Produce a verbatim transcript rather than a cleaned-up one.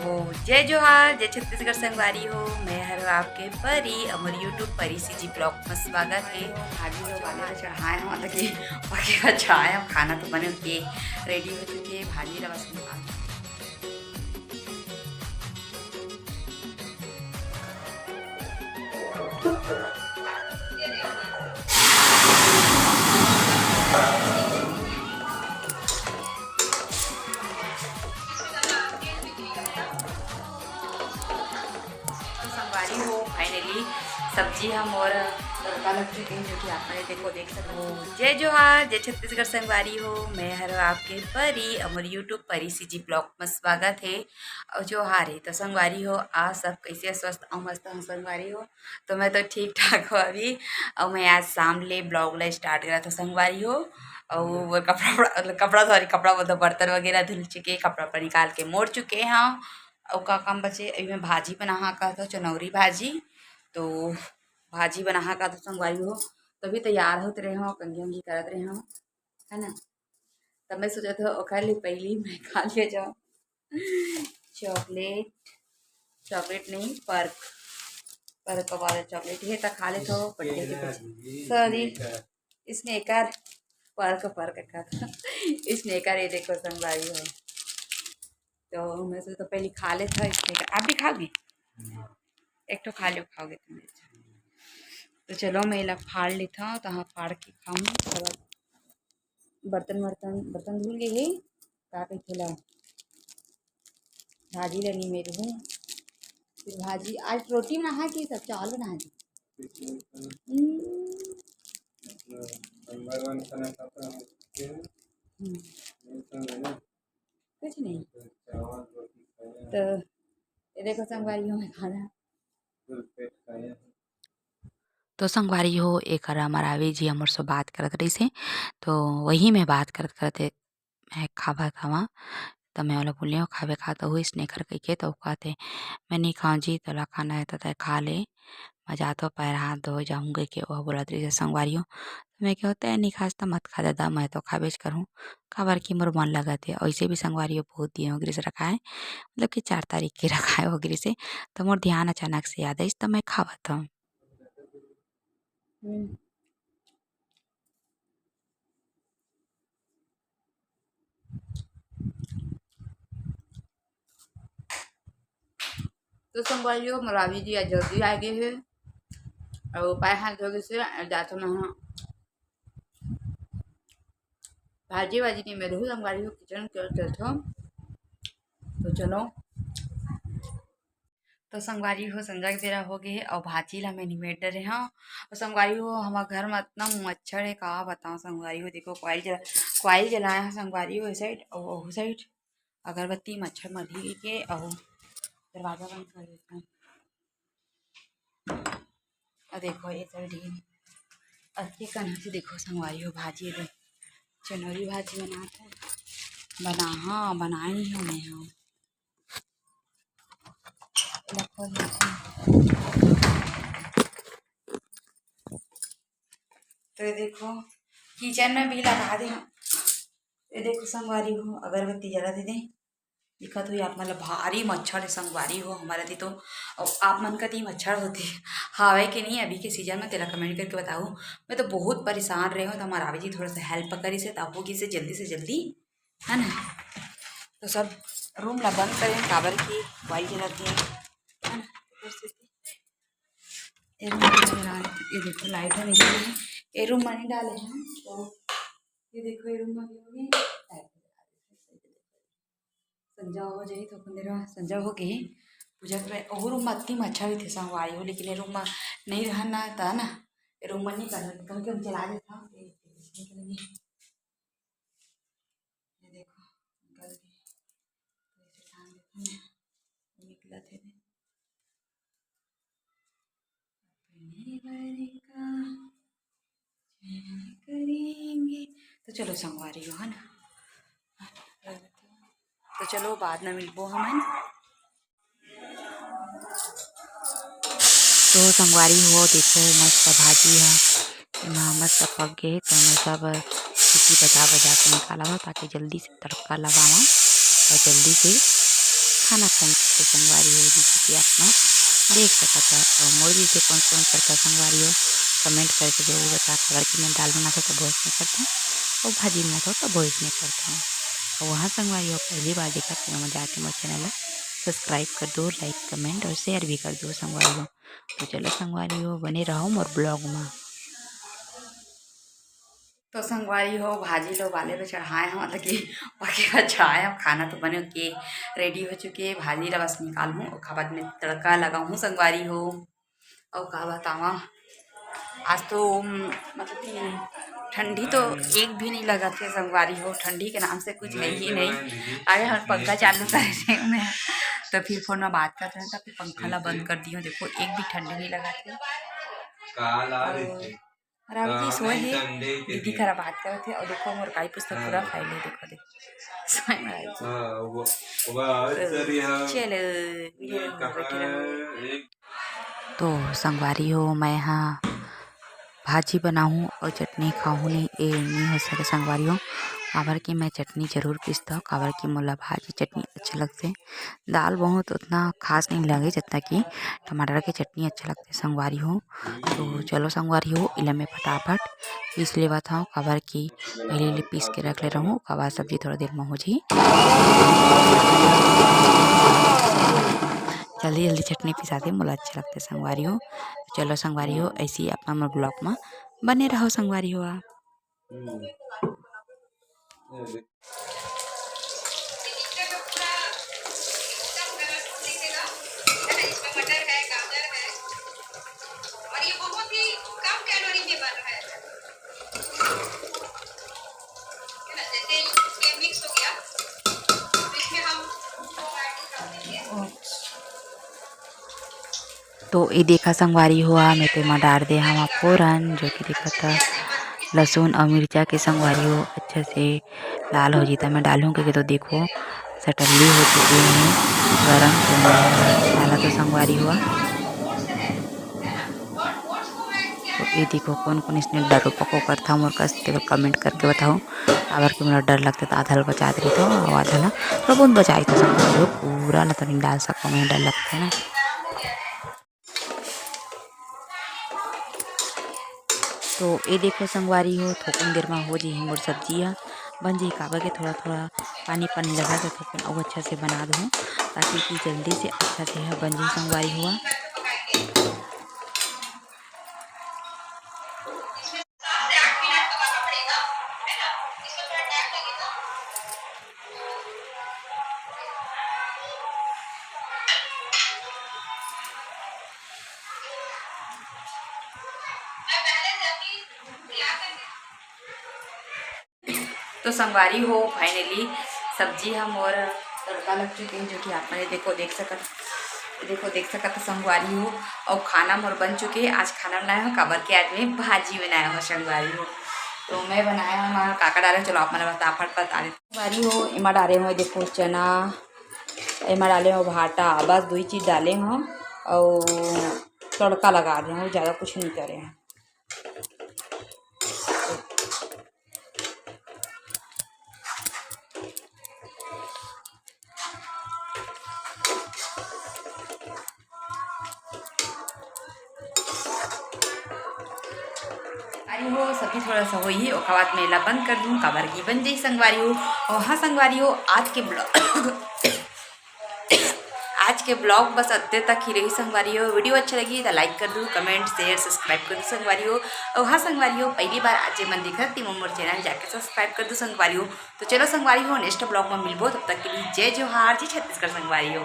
ओ, जय जोहार, जय छत्तीसगढ़ संगवारी हो, मैं हर आपके परी, हमर YouTube परी सीजी ब्लॉग में स्वागत है। भाजी लो वाले तो चढ़ाए हो, मतलब कि बाकी का चढ़ाए हो, खाना तो बने के रेडी हो चुके हैं, भाजी ला बस निकाल। तो संगवारी हो, finally सब्जी हम और तड़का लग चुके हैं, जो कि आप मेरे देखो, देख सकते हो। जय जोहार, जय छत्तीसगढ़ संगवारी हो, मैं हर आपके परी, हमर YouTube परी सीजी ब्लॉग में स्वागत है। और जोहार है, तो संगवारी हो, आप सब कैसे स्वस्थ और मस्त हो संगवारी हो? तो मैं तो ठीक ठाक हो अभी। और मैं आज शाम ले ब्लॉग ला स्टार्ट करा था संगवारी हो। और वो कपड़ा, कपड़ा, सॉरी, कपड़ा बोलता, बर्तन वगैरह धुल चुके, कपड़ा पर निकाल के मोड़ चुके हैं। अउ का काम बचे, अभी मैं भाजी बनाहा का तो चनौरी भाजी, तो भाजी बनाहा का तो संगवारी हो, तभी तैयार होत रहे हो, कंघी उंघी करत रहे हो, है ना। तब मैं सोचा था ओखर ले पहली मैं खा ले जाऊँ चॉकलेट, चॉकलेट नहीं, पर्क, पर्क वाला चॉकलेट है, तो खा ले तो पट्टे के पीछे, सॉरी, स्नेकर, पर्क, पर्क का था। स्नेकर, ये देखो संगवारी हो, तो मैं सोचा तो पहले खा ले था स्नेकर, आप भी खाओगे? एक तो खा लो, खाओगे तुम। तो चलो मैं इला फाड़ लेता हूँ, तो हाँ, फाड़ के खाऊँ। बर्तन, बर्तन, बर्तन धुल गए हे, का कहिथे ला, भाजी ला निमेर हूँ। फिर भाजी, आज रोटी बनाहा कि सब चावल बनाहा जी? हम्म। हम्म। कुछ नहीं। तो ये देखो संगवारी हो, मैं खाना। तो संगवारी हो, एकर हमर आवी जी हमर से बात करत रहिस हे, तो वही में बात करत करत मैं खावत हवं। त मैं ओला बोले हव, "खाबे खा तो होइस नेखर," कहिके, त ओ कहत हे, "मैं नइ खावं जी, तोला खाना हे त तैं खा ले, मैं जात हव पैर हाथ धोए जाहूं," कहिके ओह बोलत रहिस हे संगवारी हो। त मैं कहेंव, "तैं नइ खास त मत खा ददा, मैं तो खाबेच करहूं, काबर कि मोर मन लगत हे।" अइसे भी संगवारी हो बहुत दिन हो गिरिस रखाए, मतलब कि चार तारीख के रखाए हो गिरिस हे, त मोर ध्यान अचानक से याद आइस, त मैं खावत हवं। हम्म। तो संगवारी हो, मोर भाभी जी आज जल्दी आ गए हे, अउ पैर हाथ धो के से जात हवं मैं भाजी वाजी निमेरहूं संगवारी हो, किचन के चलथों। तो चलो, तो संगवारी हो, संझा के बेरा हो गए हे अउ भाजी ला मैं निमेर डरे हवं। अउ संगवारी हो, हमर घर में इतना मच्छर हे, का बतावं संगवारी हो। देखो, क्वाइल जला, क्वाइल जलाए हवं संगवारी हो, ए साइड अउ ओ साइड अगरबत्ती, मच्छर मरही के, अउ दरवाजा बंद कर देथन। अउ देखो, ए साइड ही अतके कन हंसी, देखो संगवारी हो, भाजी दे चनौरी भाजी बनात हे, बनाहा, बनाए नहीं हवं मैं हा। तो ये देखो, किचन में भी लगा दे। ये देखो संगवारी हो, अगरबत्ती जला दे दे। दिखत होही आप मन ल भारी मच्छर हे संगवारी हो हमर एती तो। अउ आप मन कती मच्छर होथे, हावय के नहीं अभी के सीजन में, तेला कमेंट करके बताहू। मैं तो बहुत परेशान रहे हूँ, तो हमर आवे जी थोड़ा सा हेल्प करिस हे, तब हो गिस हे जल्दी से जल्दी, है ना। तो सब रूम ला बंद करें, काबर की वाई जलत हे, है ना। ये रूम में नहीं डाले, ये देखो लाइट है नहीं, ये रूम में नहीं डाले हैं। तो ये देखो, ये रूम में भी होगी, लाइट संझा हो जाही, तो अपन देर संझा हो गई। पूजा के बाद ओहू रूम में अति मच्छर भी थे संगवारी हो, लेकिन ये रूम में नहीं रहना था ना, ये रूम में नहीं करना, कभी कभी जला देता। ये देखो, निकल गई। ऐसे टांग देते हैं, निकला थे। अपने वर का चयन करेंगे। तो चलो संगवारी हो, है ना? तो चलो बाद में मिलबो हमन। तो संगवारी हो, देखो मस्त भाजी ह, एमा मस्त पक गे हे। तो मैं सब सीटी बजा बजा के निकाला हूँ, ताकि जल्दी से तड़का लगावा और जल्दी से खाना कौन खाथे संगवारी हो, जैसे कि आप मन देख सकत हव। अउ मोर जैसे कौन कौन करथे संगवारी हो, comment करके जरूर बता, काबर कि मैं दाल बनाथव त वइसने करथव, अउ भाजी बनाथव त वइसने करथव। अउ हाँ संगवारी हो, पहली बार देखत हव त जाके मोर channel ला subscribe कर दो, like, comment और share भी कर दो संगवारी हो। तो चलो संगवारी हो, बने रहो मोर vlog मा। तो संगवारी हो, भाजी ला उबाले बर चढ़ाए हव, मतलब कि पके बर चढ़ाए हव। खाना तो बन के ready हो चुके, भाजी ला बस निकालहूँ, ओकर बाद में तड़का लगाहूँ संगवारी हो। अउ का बतावं, आज तो, उम, मतलब कि ठंडी तो एक भी नहीं लगत हे संगवारी हो, ठंडी के नाम से कुछ है ही नहीं। अरे हम पंखा चालू करे रहेंव मैं, तो फिर phone में बात करत रहेंव, तब फिर पंखा ला बंद कर दिहूँ। देखो, एक भी ठंडी नहीं लगत हे। अउ रावी जी सोए हे, दीदी करा बात करत हे। अउ देखो, मोर काई पुस्तक पूरा file हे, देखो, देखो। सोए में रावी जी। तो चलो, video में बने रहो। तो संगवारी हो, मैं हा भाजी बनाहूँ अउ चटनी खाहूँ नहीं, ए नहीं हो सके संगवारी हो, काबर कि मैं चटनी जरूर पीसथव, काबर कि मोला भाजी चटनी अच्छा लगथे। दाल बहुत उतना खास नहीं लगे, जितना कि टमाटर के चटनी अच्छा लगथे संगवारी हो। तो चलो संगवारी हो, इला मैं फटाफट पीस लेवत हव, काबर कि पहले ले पीस के रख ले रहूँ, ओकर बाद सब्जी थोड़ा देर में हो जाही। जल्दी जल्दी चटनी पिसाथे, मोला अच्छा लगथे संगवारी हो। चलो संगवारी हो, ऐसे ही आप मन मोर vlog में बने रहो संगवारी हो आप। तो ये देखा संगवारी हो, मैं तो एमा डार दे हवा फोरन, जो कि देखत ह लहसुन अउ मिर्चा के संगवारी हो, अच्छा से लाल हो जाही त मैं डालहूँ, क्योंकि तो देखो सटल्ली हो चुके हे गरम, तो मैं डाला तो संगवारी हो। तो ये देखो, कौन कौन इसने डरो पको करथा मोर कस, तेला comment करके बताओ। काबर कि मोला डर लगथे त आधा ल बचा देथव, अउ आधा ल थोड़ा बहुत बचाई तो संगवारी हो, पूरा ल तो नहीं डाल सकंव मैं, डर लगथे ना। तो ये देखो संगवारी हो, थोकन देर में हो जाही मोर सब्जी ह बन जाही, काबर के थोड़ा थोड़ा पानी पानी लगा के थोकन अउ अच्छा से बना दूँ, ताकि कि जल्दी से अच्छा से ह बन जाही संगवारी हो। तो संगवारी हो, finally सब्जी ह मोर तड़का लग चुके हे, जो कि आप मन देखो, देख सकत, देखो, देख सकत हो संगवारी हो। अउ खाना मोर बन चुके हे। आज खाना बनाए हो, काबर के आज मैं भाजी बनाए हो संगवारी हो। तो मैं बनाए हो, एमा का का डारे हो, चलो आप मन ला फटाफट बता देथव संगवारी हो। एमा डारे हो, देखो, चना, एमा डाले हो भाटा, बस दू ही चीज डाले हो अउ तड़का लगा दे हो, ज्यादा कुछ नहीं करे हो। अरे हो, सब्जी थोड़ा सा होही, ओकर बाद मैं एला बंद कर दूँ, काबर कि बन जाही संगवारी हो। अउ हाँ संगवारी हो, आज के vlog आज के vlog बस अतने तक ही रही संगवारी हो। Video अच्छा लगी त like कर दू, comment, share, subscribe कर दू संगवारी हो। अउ हाँ संगवारी हो, पहली बार आज जे मन देखत ते मोर channel जाके subscribe कर दू संगवारी हो। तो चलो संगवारी हो, next vlog में मिलबो, तब तक के लिए जय जोहार, जय छत्तीसगढ़ संगवारी हो।